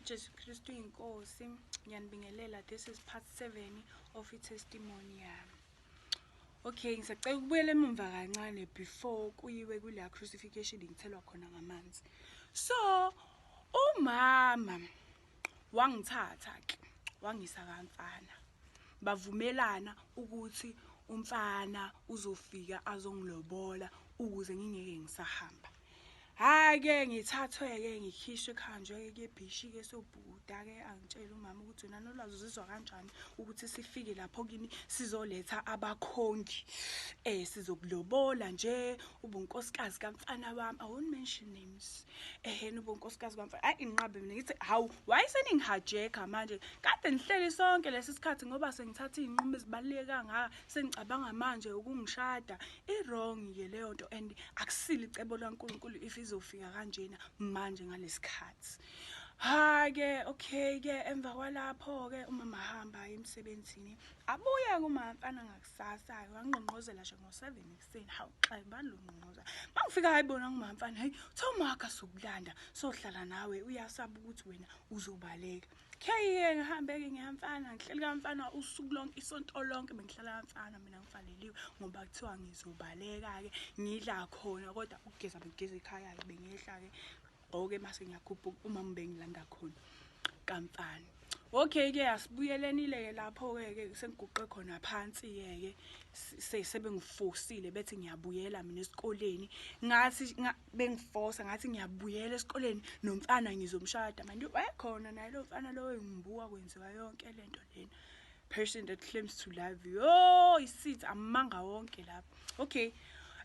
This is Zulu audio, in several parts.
Jesu Kristu inkosi ngiyanibingelela. This is part 7 of i-testimony yami. Okay, ngisacela ukubuyela emumva kancane before kuyiwe kula crucifixion ngithelwa khona ngamanzi. So umama wangithatha ke wangisa kamfana, bavumelana ukuthi umfana uzofika azongilobola ukuze ngingeke ngisahamba. Hhayi-ke, ngithathwe-ke, ngikhishwe kuhanjwe-ke kuye ebhishi-ke, sobhukuda-ke. Angitshele umama ukuthi, "Wena Nolwazi, uzizwa kanjani ukuthi sifike lapho kini sizoletha abakhongi, sizokulobola nje, ubunkosikazi kamfana wami?" I won't mention names. Ehena, ubunkosikazi kamfana. Hayi, inqabe mina, ngithi, "Hawu, wayeseningi-hijacka manje? Kade nihleli sonke lesi sikhathi, ngoba sengithatha iy'nqumo ezibaluleke kangaka, sengicabanga manje ukungishada. I-wrong-ke leyo nto and akusilo icebo laNkulunkulu if izofika kanjena manje ngalesikhathi." Hhayi-ke, okay-ke, emva kwalapho-ke umama ahamba aye emsebenzini. Abuye-ke umama mfana ngakusasa-ke, wangqongqozela nje ngo-7 ekuseni. Hawu, xa bani lo ngqongqoza? Uma ngifika, hayi bona, ngumama mfana. "Hayi," uthe, "umakha sokulanda, sohlala nawe, uyasaba ukuthi wena uzobaleka." Okay-ke, ngihambe-ke ngiyamfana, ngihleli kamfana usuku lonke, isonto lonke bengihlala kamfana mina, ngivaleliwe ngoba kuthiwa ngizobaleka-ke. Ngidla khona, kodwa ukugeza bengigeza ekhaya-ke, bengehla-ke gqoke mase ngiyakhuphuka, umama bengilanda khona kamfana. Okay-ke, asibuyelenile-ke lapho-ke ke sengiguqe khona phansi-ke ke, sebengifosile bethi ngiyabuyela mina esikoleni. Ngathi bengifosa, ngathi ngiyabuyela esikoleni nomfana ngizomshada. Manje wayekhona naye lo mfana lo, engibuka kwenziwa yonke lento lena. Person that claims to love you, oh, isithi amanga wonke lapho. Okay,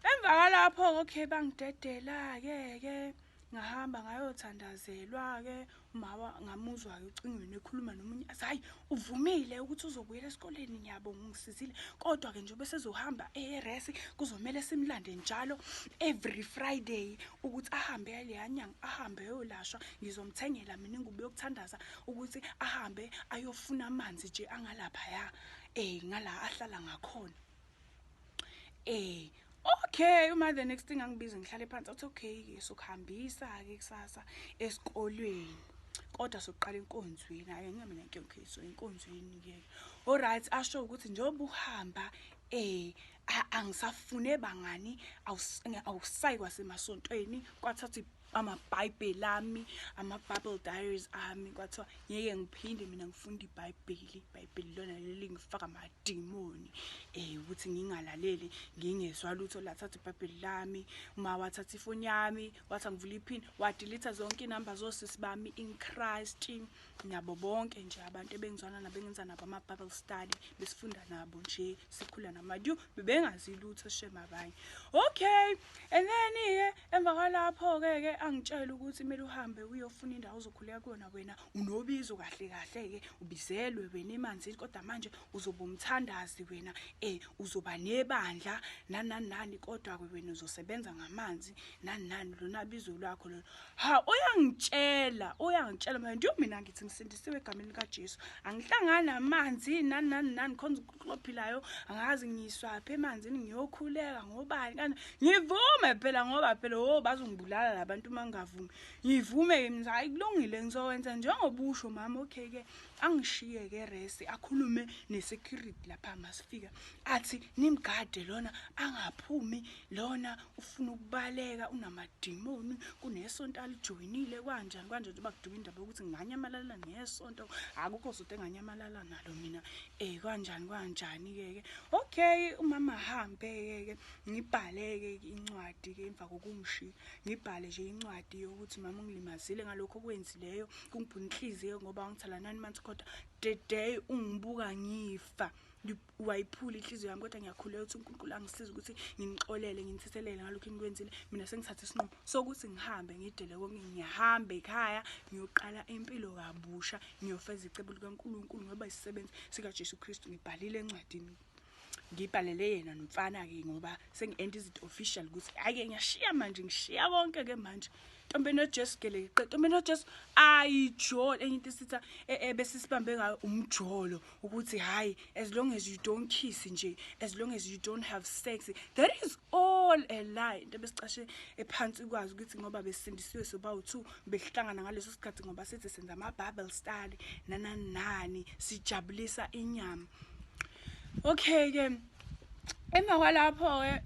emva kwalapho, okay, bangidedela-ke ke, ngahamba ngayothandazelwa-ke. Umama ngamuzwa-ke ocingweni ekhuluma nomunye, athi, "Hhayi, uvumile ukuthi uzobuyela esikoleni, ngiyabonga, ungisizile. Kodwa-ke njengoba sezohamba e-res, kuzomele simlande njalo every Friday ukuthi ahambe leya nyanga, ahambe ayolashwa. Ngizomthengela mina ingubo yokuthandaza ukuthi ahambe ayofuna amanzi nje angalaphaya, ngala ahlala ngakhona." Okay, uma the next thing angibize, ngihlale phansi, athi, "Okay-ke, sokuhambisa-ke kusasa esikolweni, kodwa sokuqala enkonzweni." Hhayi, angeke mina, okay, so enkonzweni-ke, alright. Asho ukuthi njengoba uhamba, angisafune bangani, awusayi kwasemasontweni. Kwathathwa amabhayibheli ami, ama-Bible diaries ami, kwathiwa ngeke ngiphinde mina ngifunde iBhayibheli. IBhayibheli lona leli ngifaka amadimoni, ukuthi ngingalaleli, ngingezwa lutho. Lathatha iBhayibheli lami. Uma wathatha ifoni yami, wathi angivule iphini, wa-delete zonke iy'namba zosisi bami in Christ nabo bonke nje abantu ebengizwana nabo, engenza nabo ama-Bible study, besifunda nabo nje, sikhula namadu, bebengazi lutho shem abanye. Okay, and then-ke emva kwalapho-ke ke angitshela ukuthi kumele uhambe uyofuna indawo ozokhuleka kuyona. Wena unobizo kahle kahle-ke, ubizelwe wena emanzini, kodwa manje uzoba umthandazi wena, uzoba nebandla nani nani nani, kodwa-ke wena uzosebenza ngamanzi nani nani, lona bizo lwakho lolo. Ha, uyangitshela, uyangitshela manje, mina ngithi ngisindisiwe egameni likaJesu, angihlangani namanzi nani nani nani, khonza uNkulunkulu ophilayo, angazi ngiyiswaphi emanzini, ngiyokhuleka ngobani kanje. Ngivume phela, ngoba phela, oh, bazongibulala labantu uma ngingavumi. Ngivume-ke mina, hayi, kulungile, ngizowenza njengoba usho, mama. Okay-ke, angishiye-ke res, akhulume ne-security lapha masifika, athi, "Nimgade lona, angaphumi lona, ufuna ukubaleka, unamadimoni, kunesonto alijoyinile," kanjani kanjani, njengoba kuduma indaba yokuthi nginganyamalala nesonto. Akukho sonto enganyamalala nalo mina, kanjani kanjani-ke ke. Okay, umama ahambe-ke ke, ngibhale-ke incwadi-ke emva kokungishiya, ngibhale nje incwadi yokuthi mama ungilimazile ngalokho okwenzileyo, kungiphuna inhliziyo ngoba wangithala 9 months, kodwa the day ungibuka ngifa wayiphula inhliziyo yami, kodwa ngiyakhuleka ukuthi uNkulunkulu angisize ukuthi nginixolele, nginithethelele ngalokhu engikwenzile. Mina sengithathe isinqumo sokuthi ngihambe, ngidele konke, ngihambe ekhaya, ngiyoqala impilo kabusha, ngiyofeza icebo likaNkulunkulu ngoba isisebenzi sikaJesu Kristu. Ngibhalile encwadini. Ngibhalele yena nomfana-ke ngoba sengi-end izinto official ukuthi hhayi-ke ngiyashiya manje, ngishiya konke-ke manje. Ntombi noJesu gelekeqe, ntombi noJesu ayijoli. Enye into esitha besisibambe ngayo umjolo ukuthi hhayi, as long as you don't kiss nje, as long as you don't have sex, that is all a lie. Into besicashe ephansi kwazi ukuthi ngoba besindisiwe sobawu-two, behlangana ngaleso sikhathi ngoba sithi senza ama-Bible study nanani nani, sijabulisa inyama. Okay-ke, emva kwalapho-ke